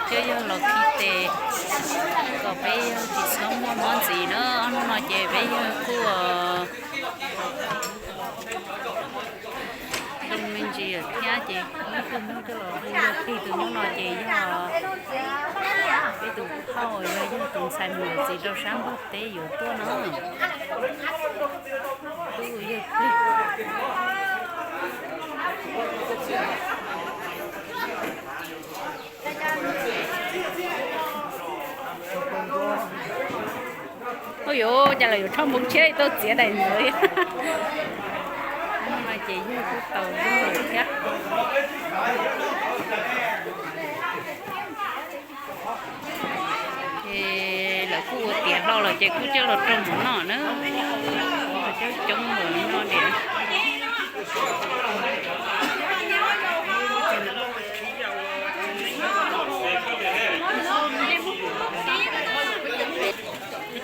Cov yawg los khi tes kom peb yawg tsis txhob muaj mob ntxiv na. Ob hnub no ces peb yawg kuj zoo me ntsis thiab ces muab tus nyuj coj los hu yawg khi. Tus nyuj no ces yog peb tus phauj, yog yawg tus ntxhais mus yuav txiv rau sab Nplog teb yuav tuaj no. Tub yawg plig. Ua yuav cas los yuav tshob npoo tshiab tau txiav daim ntawd. Hnub no ces yawg kuj tau zoo lawm thiab. Ces lawv kuj ua tiav hlo lawm ces kuj coj los rau mov noj na. Coob coob lawm no tias.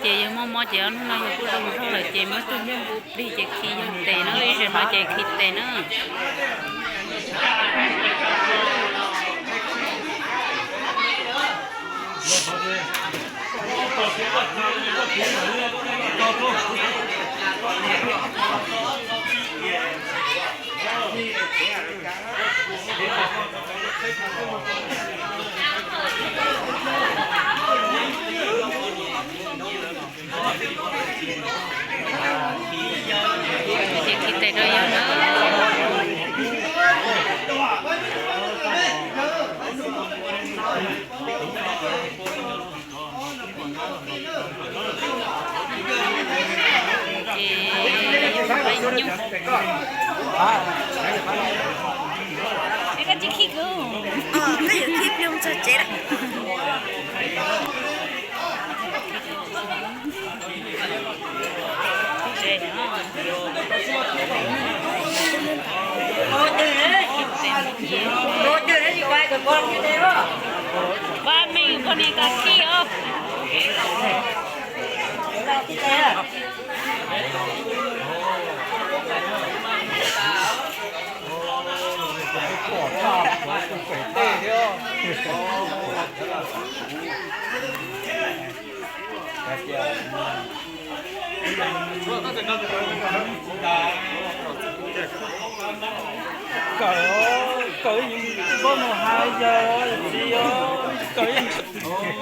Ces yawg mob mob ces ob hnub no yawg kuj zoo zog lawm ces muab tus nyuj npu plig ces khi yawg tes na, ib zaug no ces khi tes na. Ces khi tes rau yawg na. Ces yawg pab nyuj. Koj tsis khi kuv. Koj yuav khi plig mus txog tsev lawm. Pab me poj niam koj khi os. Kawm, kawm ib nyuag koj mus hais yawg txiv os, kawm ib nyuag.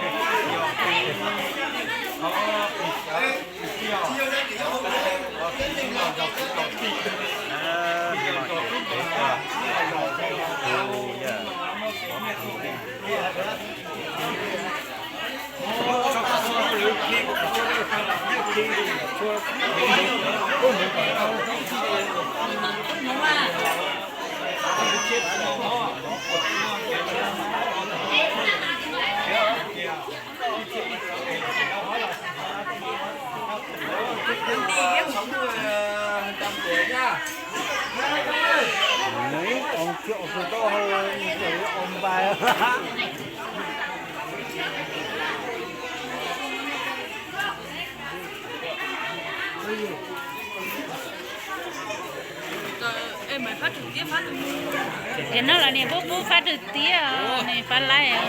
Tias no los niam pub pub fab rwg tiab, niam fab laib.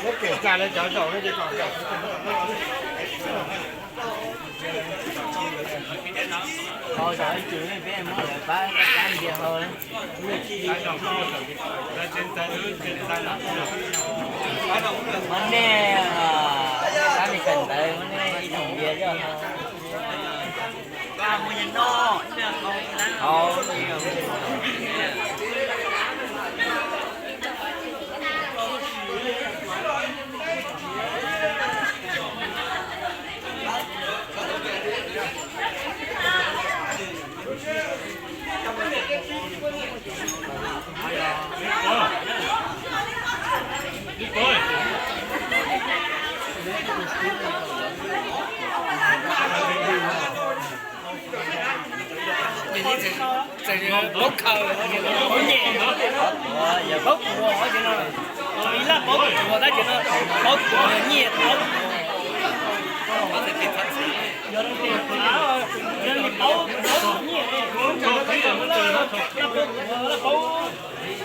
Muab pem txag lawv cov zaum no ces kom zaum. Hau zaum ib tug peb muab lawv pab pab ntiag hau. Muab nej pab me kawm ntawv muab nej ib tug ntiag zoj hau. Txawm paub khaws, paub nyem, paub kuas, ces no, ib laj paub kuas tab sis no paub kuas nyiaj, paub kuas, yog li paub, paub kuas nyiaj, paub kuas, paub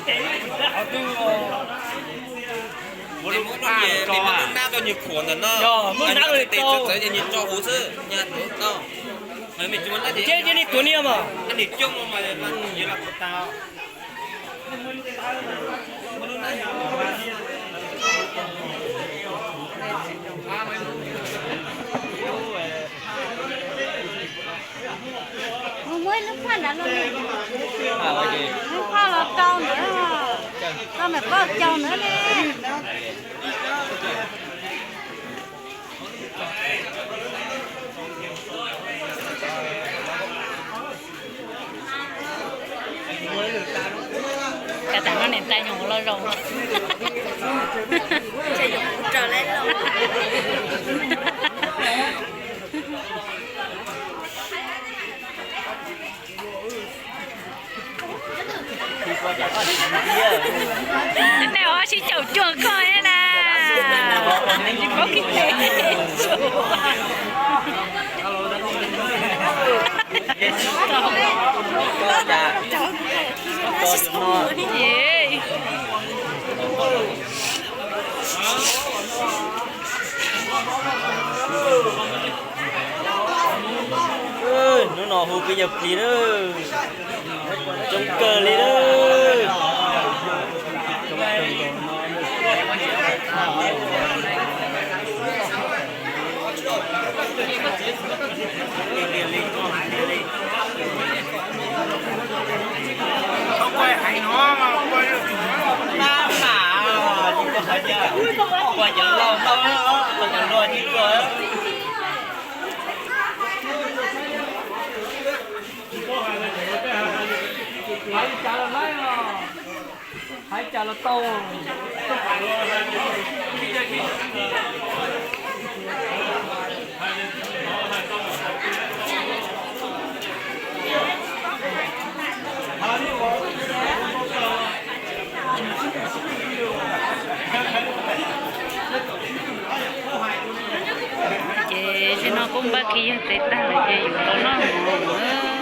tes, paub hauv twg. Muab lub nab rau nws khuam ntawm no, muab nab rau nws tau, txawv ces nws tso huv xwb. Ces cia li tuav ni mas. Muab ib lub phaj nrad los, lub phaj los rau ntawd, rau ntawm poj caug ntawd ne. Kav tam no niam tais nyuam qhuav los zaum. Tej ua sib caum cuag koj na. Hnub no hu peb yawg plis lawm, coob kawg li lawm. Hais cas los laib os, hais cas los tau. Ces zaum no kuj npaj kiag yawg tes tag lawm ces yuav los noj mov.